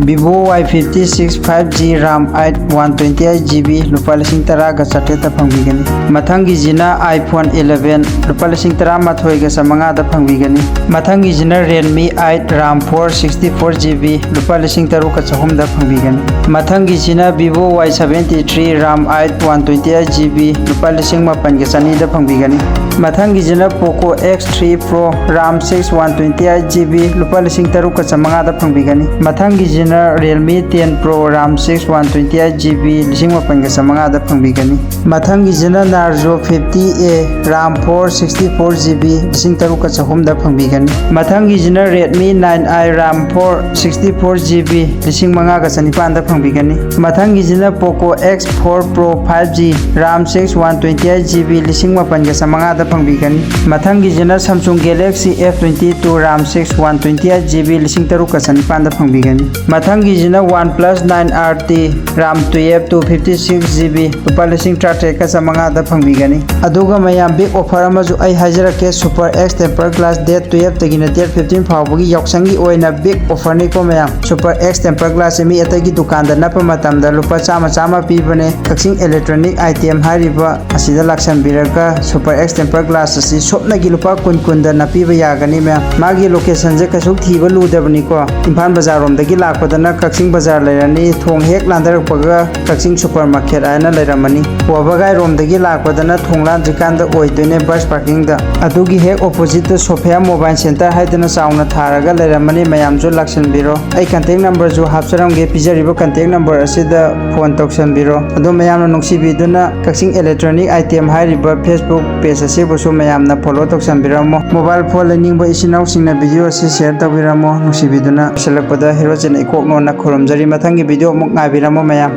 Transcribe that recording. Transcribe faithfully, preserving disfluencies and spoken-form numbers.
Vivo Y fifty six five G RAM eight one twenty eight GB ꯂꯨꯄꯥ ꯂꯤꯁꯤꯡ ꯇꯔꯥꯒ ꯆꯥꯇ꯭ꯔꯦꯠꯇ ꯐꯪꯕꯤꯒꯅꯤ꯫ ꯃꯊꯪꯒꯤꯁꯤꯅ iPhone eleven ꯂꯨꯄꯥ ꯂꯤꯁꯤꯡ ꯇꯔꯥꯃꯥꯊꯣꯏꯒ ꯆꯥꯃꯉꯥꯗ ꯐꯪꯕꯤꯒꯅꯤ꯫ ꯃꯊꯪꯒꯤꯁꯤꯅ Realme eight RAM four sixty four GB ꯂꯨꯄꯥ ꯂꯤꯁꯤꯡ ꯇꯔꯨꯛꯀ ꯆꯍꯨꯝꯗ ꯐꯪꯕꯤꯒꯅꯤ꯫ ꯃꯊꯪꯒꯤꯁꯤꯅ Vivo Y seventy three RAM eight one twenty eight GB ꯂꯨꯄꯥ ꯂꯤꯁꯤꯡ ꯃꯥꯄꯟꯒ ꯆꯅꯤꯗ ꯐꯪꯕꯤꯒꯅꯤ꯫ ꯃꯊꯪꯒꯤꯁꯤꯅ Poco X three Pro RAM six one twenty eight GB ꯂꯨꯄꯥ ꯂꯤꯁꯤꯡ ꯇꯔꯨꯛꯀ ꯆꯥꯃꯉꯥꯗ ꯐꯪꯕꯤꯒꯅꯤ꯫ ꯃꯊꯪꯒꯤꯁꯤꯅ Realme ten Pro RAM six one twenty eight GB ꯂꯤꯁꯤꯡ ꯃꯥꯄꯟꯒ ꯆꯥꯃꯉꯥꯗ ꯐꯪꯕꯤꯒꯅꯤ꯫ ꯃꯊꯪꯒꯤꯁꯤꯅ Narzo fifty A RAM four sixty four GB ꯂꯤꯁꯤꯡ ꯇꯔꯨꯛꯀ ꯆꯍꯨꯝꯗ ꯐꯪꯕꯤꯒꯅꯤ꯫ ꯃꯊꯪꯒꯤꯁꯤꯅ Redmi nine I RAM four sixty four GB ꯂꯤꯁꯤꯡ ꯃꯉꯥꯒ ꯆꯅꯤꯄꯥꯟꯗ ꯐꯪꯕꯤꯒꯅꯤ꯫ ꯃꯊꯪꯒꯤꯁꯤꯅ Poco X four Pro five G RAM six one twenty eight GB ꯂꯤꯁꯤꯡ ꯃꯥꯄꯟꯒ ꯆꯥꯃꯉꯥꯗ ꯐꯪꯕꯤꯒꯅꯤ꯫ ꯃꯊꯪꯒꯤꯁꯤꯅ Samsung Galaxy F twenty two RAM six one twenty eight GB ꯂꯤꯁꯤꯡ ꯇꯔꯨꯛꯀ ꯆꯅꯤꯄꯥꯟꯗ ꯐꯪꯕꯤꯒꯅꯤ꯫ ꯃꯊꯪꯒꯤꯁꯤꯅ OnePlus nine R T RAM twelve two fifty six GB ꯂꯨꯄꯥ ꯂꯤꯁꯤꯡ ꯇꯔꯥꯇꯔꯦꯠꯀ ꯆꯥꯃꯉꯥꯗ ꯐꯪꯕꯤꯒꯅꯤ꯫ ꯑꯗꯨꯒ ꯃꯌꯥꯝ, big offer ꯑꯃꯁꯨ ꯑꯩ ꯍꯥꯏꯖꯔꯛꯀꯦ, Super X Tempered Glass date twelve ꯇꯒꯤꯅ date fifteen ꯐꯥꯎꯕꯒꯤ ꯌꯥꯎꯁꯪꯒꯤ ꯑꯣꯏꯅ big offer ꯅꯤꯀꯣ ꯃꯌꯥꯝ꯫ Super X Tempered Glass ꯁꯦ ꯃꯤ ꯑꯇꯩꯒꯤ ꯗꯨꯀꯥꯟꯗ ꯅꯞꯄ ꯃꯇꯝꯗ ꯂꯨꯄꯥ ꯆꯥꯝꯃ ꯆꯥꯝꯃ ꯄꯤꯕꯅꯦ꯫ ꯀꯛꯆꯤꯡ Electronic Item ꯍꯥꯏꯔꯤꯕ ꯑꯁꯤꯗ ꯂꯥꯛꯁꯟꯕꯤꯔꯒ Super X Tempered Glass ꯑꯁꯤ ꯁꯣꯞꯅꯒꯤ ꯂꯨꯄꯥ ꯀꯨꯟ ꯀꯨꯟꯗ ꯅꯞꯄꯤꯕ ꯌꯥꯒꯅꯤ ꯃꯌꯥꯝ꯫ ꯃꯥꯒꯤ location ꯁꯦ ꯀꯩꯁꯨ ꯊꯤꯕ ꯂꯨꯗꯕꯅꯤꯀꯣ꯫ ꯏꯝꯐꯥꯜ ꯕꯖꯥꯔ ꯔꯣꯝꯗꯒꯤ ꯂꯥꯛꯄꯗꯅ ꯀꯛꯆꯤꯡ ꯕꯖꯥꯔ ꯂꯩꯔꯅꯤ, ꯊꯣꯡ ꯍꯦꯛ ꯂꯥꯟꯊꯔꯛꯄꯒ ꯀꯛꯆꯤꯡ Super Market ꯍꯥꯏꯅ ꯂꯩꯔꯝꯃꯅꯤ꯫ ꯋꯥꯕꯒꯥꯏ ꯔꯣꯝꯗꯒꯤ ꯂꯥꯛꯄꯗꯅ ꯊꯣꯡ ꯂꯥꯟꯗ꯭ꯔꯤꯀꯥꯟꯗ ꯑꯣꯏꯗꯣꯏꯅꯦ bus parking ꯗ꯫ ꯑꯗꯨꯒꯤ ꯍꯦꯛ opposite ꯇ Sophia Mobile Center ꯍꯥꯏꯗꯅ ꯆꯥꯎꯅ ꯊꯥꯔꯒ ꯂꯩꯔꯝꯃꯅꯤ, ꯃꯌꯥꯝꯁꯨ ꯂꯥꯛꯁꯟꯕꯤꯔꯣ꯫ ꯑꯩ contact number ꯁꯨ ꯍꯥꯞꯆꯔꯝꯒꯦ, ꯄꯤꯖꯔꯤꯕ contact number ꯑꯁꯤꯗ phone ꯇꯧꯁꯟꯕꯤꯔꯣ꯫ ꯑꯗꯣ ꯃꯌꯥꯝꯅ ꯅꯨꯡꯁꯤꯕꯤꯗꯨꯅ ꯀꯛꯆꯤꯡ Electronic Item ꯍꯥꯏꯔꯤꯕ Facebook page ꯑꯁꯤꯕꯨꯁꯨ ꯃꯌꯥꯝꯅ follow ꯇꯧꯁꯟꯕꯤꯔꯝꯃꯣ꯫ Mobile phone ꯂꯩꯅꯤꯡꯕ ꯏꯆꯤꯟ ꯏꯅꯥꯎꯁꯤꯡꯅ video ꯑꯁꯤ share ꯇꯧꯕꯤꯔꯝꯃꯣ꯫ ꯅꯨꯡꯁꯤꯕꯤꯗꯨꯅ ꯂꯣꯏꯁꯤꯜꯂꯛꯄꯗ ꯍꯦꯔꯣꯆꯟ ꯏꯀꯣꯛꯅꯣꯅ ꯈꯨꯔꯨꯝꯖꯔꯤ꯫ ꯃꯊꯪꯒꯤ video ꯑꯃꯨꯛ ꯉꯥꯏꯕꯤꯔꯝꯃꯣ ꯃꯌꯥꯝ꯫